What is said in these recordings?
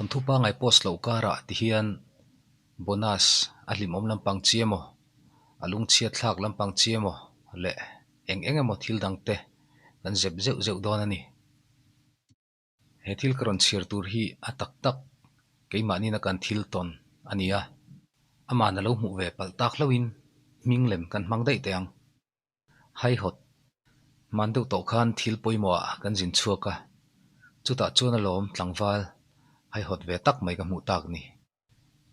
Thawnthu pangai post loh karah ti hian bonus a hlimawm lampang chi emaw, a lungchhiat thlak lampang chi emaw leh eng eng emaw thil dang te kan zep zeuh zeuh dawn a ni. He thil ka rawn chhiar tur hi a tak tak keimahnin a kan thil tawn a ni a, aman a lo hmuh ve palh tak hlauhin hming lem kan hmang daih teh ang. Haihawt, hman deuh tawh khan thil pawimawh ah kan zin chhuak a, chutah chuan alawm tlangval haihawt ve tak mai ka hmuh tak ni.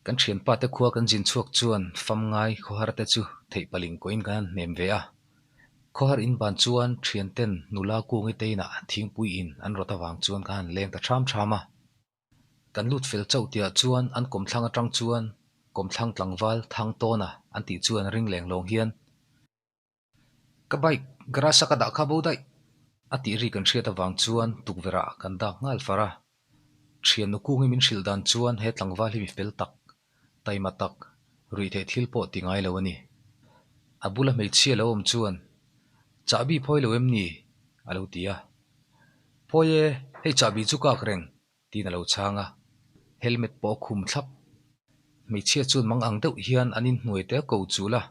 Kan thianpa te khua kan zin chhuak chuan fam ngai khawhar te chu theih paling koin kan han hnem ve a. Khawhar in ban chuan thian ten nula kungi te inah thingpui in an rawt avang chuan ka han leng ta ṭham ṭham a. Kan lut fel chauh tihah chuan an kawmthlang aṭang chuan kawmthlang tlangval thang tawna an tih chuan ring leng lawng hian Ka bike garage a ka dah kha bo daih a tih ri kan hriat avang chuan tukverh ah kan dak nghal far a. Thiannu kung hi min hrilh dan chuan he tlangval hi mi fel tak, taima tak, ruih theih thil pawh ti ngai lo a ni. A bula hmeichhia lo awm chuan, Chahbi phawi lo em ni? a lo ti a. Phawi e, hei chahbi chu kak reng tiin a lo chhang a, helmet pawh a khum thlap. Hmeichhia chuan mang ang deuh hian an inhnuai te a ko chul a,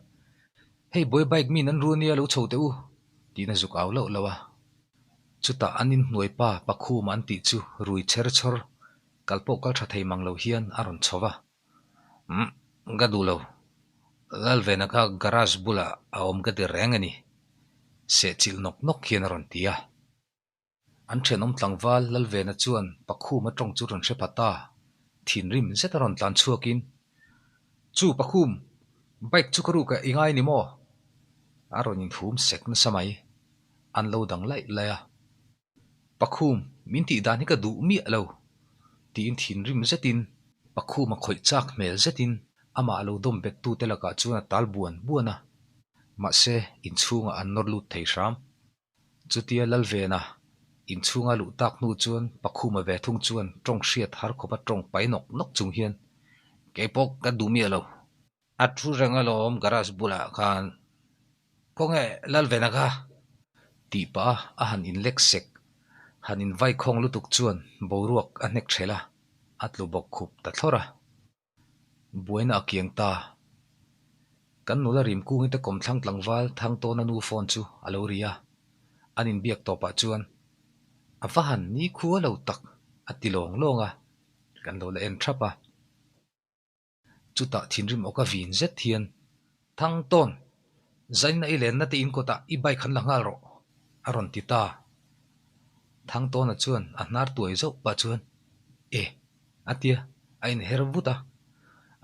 Hei buai bike min an ru ania lo chho teh u, tiin a zuk au loh loh a. Chutah an inhnuai pa Pakhuma an tih chu rui chher chhawr, kal pawh kal tha thei mang lo hian a rawn chho va. Umm, ka duh lo. Lalvena kha garage bulah a awm ka ti reng a ni, sehchilh nawk nawk hian a rawn ti a. An thenawm tlangval Lalvena chuan Pakhum a tawng chu rawn hre pha ta. Thinrim zet a rawn tlan chhuakin, Chu Pakhum, bike chu ka ruk ah i ngai ni maw? A rawn inhum sek nasa mai. An lo dang laih laih a. Pakhum, min tih dan hi ka duh miah lo, tiin thinrim zetin Pakhum a khawih chak hmel zetin amah lo dawm bet tute lakah chuan a tal buan buan a. Mahse, inchhungah an nawr lut thei hram. Chutia Lalvena inchhunga luh tak hnu chuan Pakhuma ve thung chuan tawng hriat har khawpa tawng pai nawk nawk chung hian, Keipawh ka duh miah lo. A thu reng alawm garage bulah khan. Khawnge Lalvena kha? Tih pah a a han inlek sek. Han invai khawng lutuk chuan boruak a hnek ṭhelh a, a tlu bawk khup ta thlawr a. Buaina a kiang ta. Kan nula rim kungite kawmthlang tlangval Thangtawna nu phone chu a lo ri a, an inbiak tawpah chuan, A va han ni khua lo tak a ti lawng lawng a, kan lo la en thap a. Chutah thinrim awka vin zet hian, Thangtawn, zaina i lenna te in kawtah i bike han la nghal rawh, a rawn ti ta. Thangtawna chuan a hnar tuai zauh pah chuan, E! A tia, a inher vut a.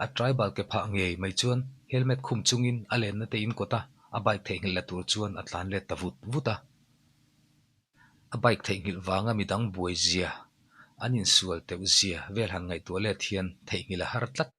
A tribal ke phah ngei mai chuan helmet khum chungin a lenna te in kawt a, a bike theihnghilh la tur chuan a tlan let ta vut vut a. A bike theihnghilh vanga midang buai zia, an insual teuh zia vel han ngaihtuah let hian theihnghilh a har tlat.